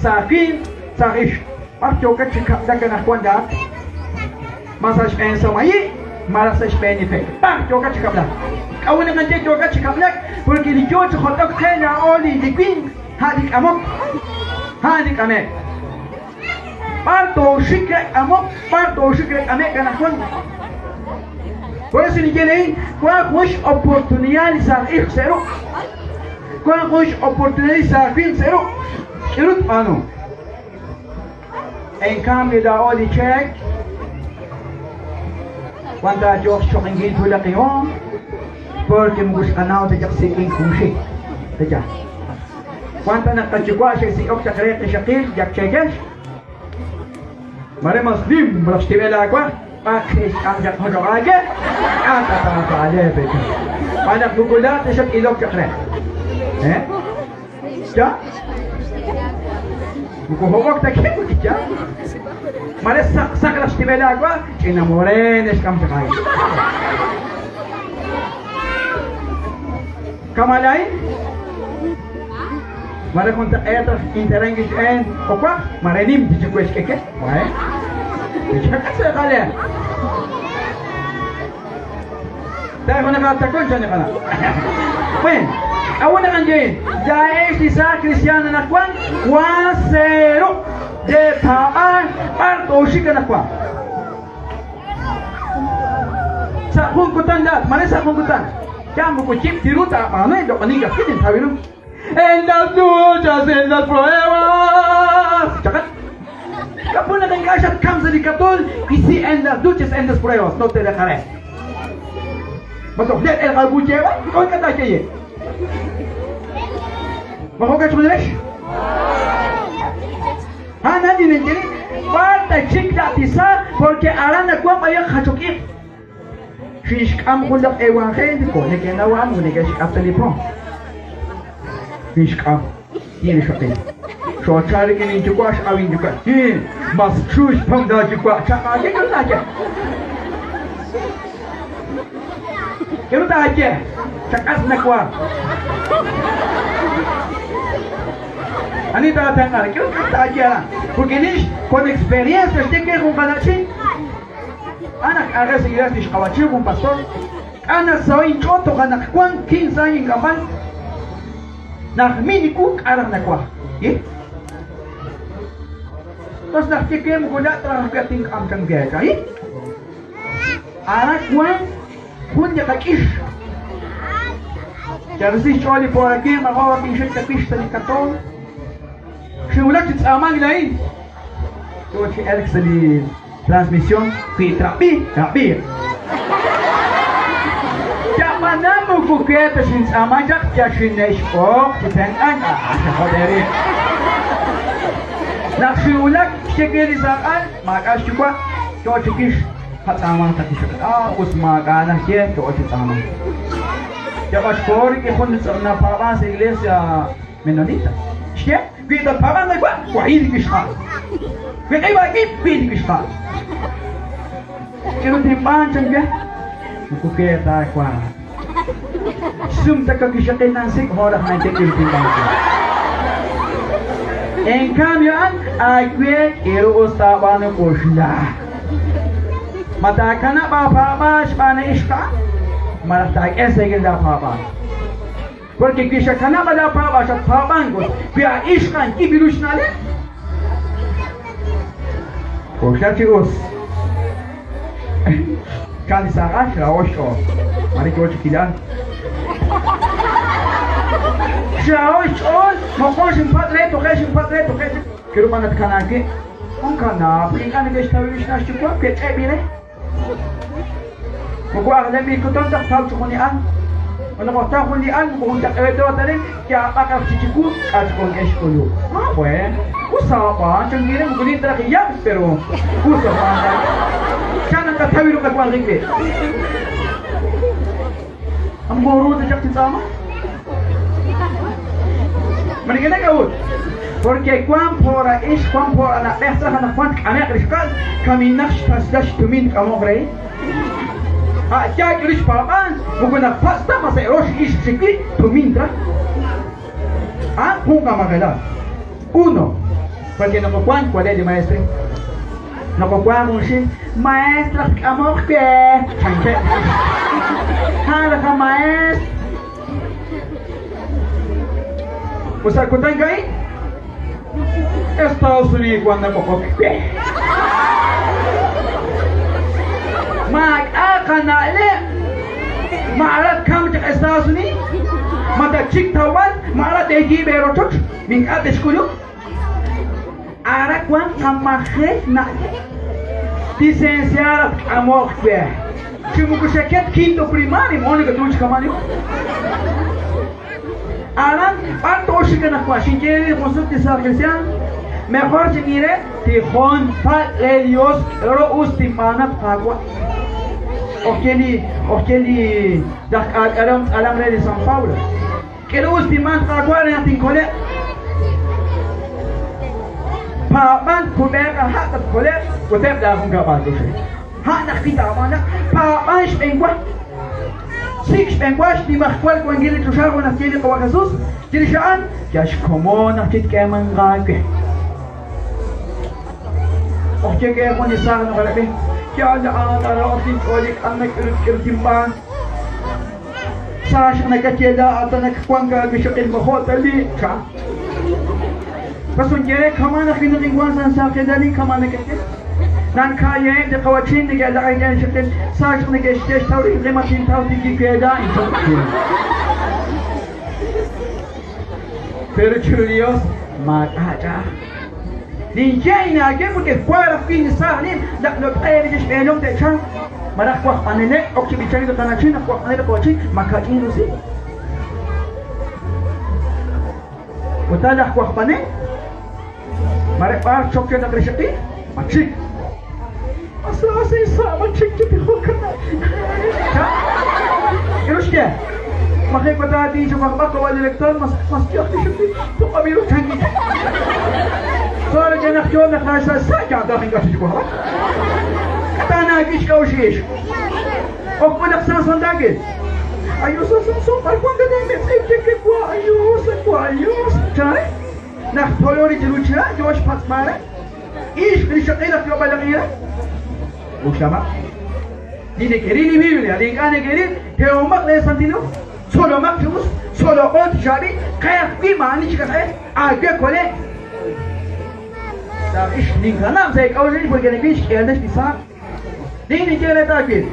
Saaj winq, saaj ixq, b'ar yookat chi kab'lak anaqwan laa'at? Ma sa' xb'een samayi' malaj sa' xb'een li pek? B'ar yookat chi kab'lak? K'a'ut naq ninye yookat chi kab'lak? Porque li yoo chi jot'ok qe laa'o li li winq, a' li k'amok, a' li k'ame'k. B'ar tooxik re k'amok, b'ar tooxik re k'ame'k anaqwan? Por eso ninye le'in, wank jun x'oportunidad li saaj ixq sa' ruq'. Wank jun x'oportunidad li saaj winq sa' ruq'. K'aru tb'aanu? En cambio laa'o li cheek, wan taayooq xchoqinkil tulaqihom, porque moko xqanaw ta chaq sik'ink junxil. Tacha. Wan ta naq qayuwa' xe'sik'ok chaq re qixaqil yak cheekex. Mare mas nim malaj xtib'el aawa, b'aq xe'xk'am chaq jochoq aawe, k'a' ta taasaaleb pecha. Xb'aan naq moko laa'at ta xat-ilok chaq re. Eh? Ya? Moko hob'ok ta ke, ya? Mare saq saq laj xtib'el aawa, ch'ina moren xk'am chaq aawe. Kamalay? Mare juntaq'eet raj interan kix'een okwaq, mare nim tichikwe xk'eke. Wae. Chak'ase qale. Tayo nakatakon siya kana. Bueno, awan na kanjain. Jaesh li sa cristiano na kwan, 1-0. De paan, parto shika na kwan. Sa kungkutan lahat, mare sa kungkutan. Kaya mo kuchip, tiruta, ano yung dokaning kakitin, sabi no? En las luchas, en las pruebas. Tsaka, kapuna kang kasya at kam sa likatol, kasi en las luchas, en las pruebas, no te dejaré. Masoklet el kalbuchewa, ikaw ka tayo eh. Mahugas mo nila Ha, nani nandyan Falta chikla tisa, porque arana kwa kaya kachukit. Xixk'am jun laj evangélico, neke'nawam, neke'xk'am telepon. Xixk'am, tiene xaqil. Xochari que ninchuwa x'awin yuka. Mas chush pam da yuka, chaqa yekul na ya. Kero ta aye, chakas na kwa. Anita tangar, kero ta aye, porque nish con experiencia, usted que con kanachin. Anak agas iglesia ixqawachiw un pastor. Ana soy choto kanak kwan 15 años kapan. Najminiku k'araq nakwa. ¿Eh? Entonces najtikem gula trajkatin amchan geka. ¿Eh? Ara kwan jun yakak'ish. Yarsi choli por aquí, magowa pinshit kapish sa likaton. Xiwlak chitz'aman lain. Tuchi Alex li transmisión fi trapi, trapi. Yapanamu kuketa shin tz'aman chaq ya shinesh ok chiten'an ah joderi. Naq xiwlak xchekeli saq'an mak'ax chukwa chochikish qatz'aman takishaq ah us mak'anaj ye chochitz'aman. Yab'axkori que jun na pab'an sa iglesia menonita. Xye Cuida pagan na kwa, wahili kishka. Cuida iba ki pili kishka. Kero timban changya. Kuketa kwa. Sum ta kakishakin ng sik horak na kero timban. En cambio an agwe kero ustabano koshla. Matakana ba pa ba shbana ishka. Maratag esegil da pa ba. Porque kishakana ba da pa ba shat pa bangos. Pia ishkan kibirush nale. Koshla chicos. Kali sagash la osho. Mari ko chikilan. Shaosh ol, mokosh padre, tokesh padre, tokesh. Quiero manat kanake. Un kana, pringan ke shtawish na shukwa, ke chebire. Moko ahlemi kuton tak taw chukuni an. Ano ko taw kuni an, kung tak eto tarin, kya baka chichiku, at kung eshkulu. Ah, bueno. Usa pa, changira mo kunin tra kiya, pero usa pa. Siya nang katawiro ka kwan ringbe. Ang guru ta chak sama. Manigana ka Porque kwan pora ish, kwan pora na behsa na kwan kamek rishkal, kami naksh tasdash tumin kamok rey. Ah, ya kirish papan, mukuna pasta masa erosh ish chiki tumin tra. Ah, punga magala. Uno. Porque nokowank wale li maestro. Nokowank junxil maestro aj k'amoq we. Chankeb'. A'an laj maestro. Ut sa' kutan a'in, Estados Unidos wan nab'oqok we. Maak'a' qana'leb'. Ma arat kam chaq Estados Unidos? Ma tatxik tawb'al? Ma arat teeyiib' eerochoch? Ma ink'a' texk'uluk? Aran wank qamajel na'leb'. Licenciado at k'amoq we. Chi moko xaket quinto primario, mo nakatru chi kama'an yu. Aran b'ar tooxik anaqwan xinye re jun sut li saaj cristiano, mejor chinire tijon patz' re Dios k'aru us tinb'aanat Qaawa'. Ojye li ojye li laj k'aak'alehom tz'alam re li San Paulo. K'aru us tinb'aan Qaawa' re naq tinkole'q? Paab'an kub'eeq a' tatkole'q ut eb' laajunkab'al toxe'q. A' naq wi taab'aanaq, paab'an xb'enwa. Sik' xb'enwa xnimajwal wankil li choxa jo' naxye li Qawa' Jesus, chirix a'an yal xkomon naq chitk'eemanq aawe. Ojye k'e jun li saaj naqalab'i, yaal a'an naraho'k inch'ool li k'an nak'irut tinb'aan. Sa xaq nakaye laa'at anaqwan aawixaqil mojo' ta li chan. Pasun ye kama' naq wi naqinwank sa' saaqilal kama' nakaye. Nanka'yeheb' li qawa'chin neke'laq'ek rik'in ixaqil sa xaq neke'xye xtaw rik'in ma tintaw tik we laa'in chan. Pero chiru li Dios maak'a' ch'a'aj. Ninye inaawe porque wank ajwi' li saaj nin laq'lob'q'e li xb'eelom te'chalq. Malaj wajb'aneleb' ok chi b'ichank li qana'chin naq wajb'anel li qawa'chin ma kach'in rusil. Ut a' laj wajb'anel mare b'ar chok naq rixaqil ma chik. Asa asa isa ma chik chi tijok kana. K'aru xye? Maji' wata chi wajb'aq qawa' director mas mas yo'q rixaqil toq'ab'iru chanki. Sore ke naq yo naq sa sa yaataq ink'a' chi wajb'aq. K'atanaak'i xk'a'uxl ix. Ok b'anaq sa sandakil. Ayos sa Samson, b'ar wank ametz'ew che wa ayos wa ayos. Chay? Naq tolori chiru chira yo xpatz'b'al re. Ix rixaqil aj yo'b'alaqira. Uxama. Li neke'ril li Biblia, li ink'a' neke'ril, tehomaq lee Santil Hu, tzolomaq chi us, tzoloqo chi chaab'il, qe ajwi' maa'ani chik aj e, aawe kole'. Ix ninkanab' sa' eek'a'uxl porque nawil xk'ihal li saaj. Nin ninye re taawil.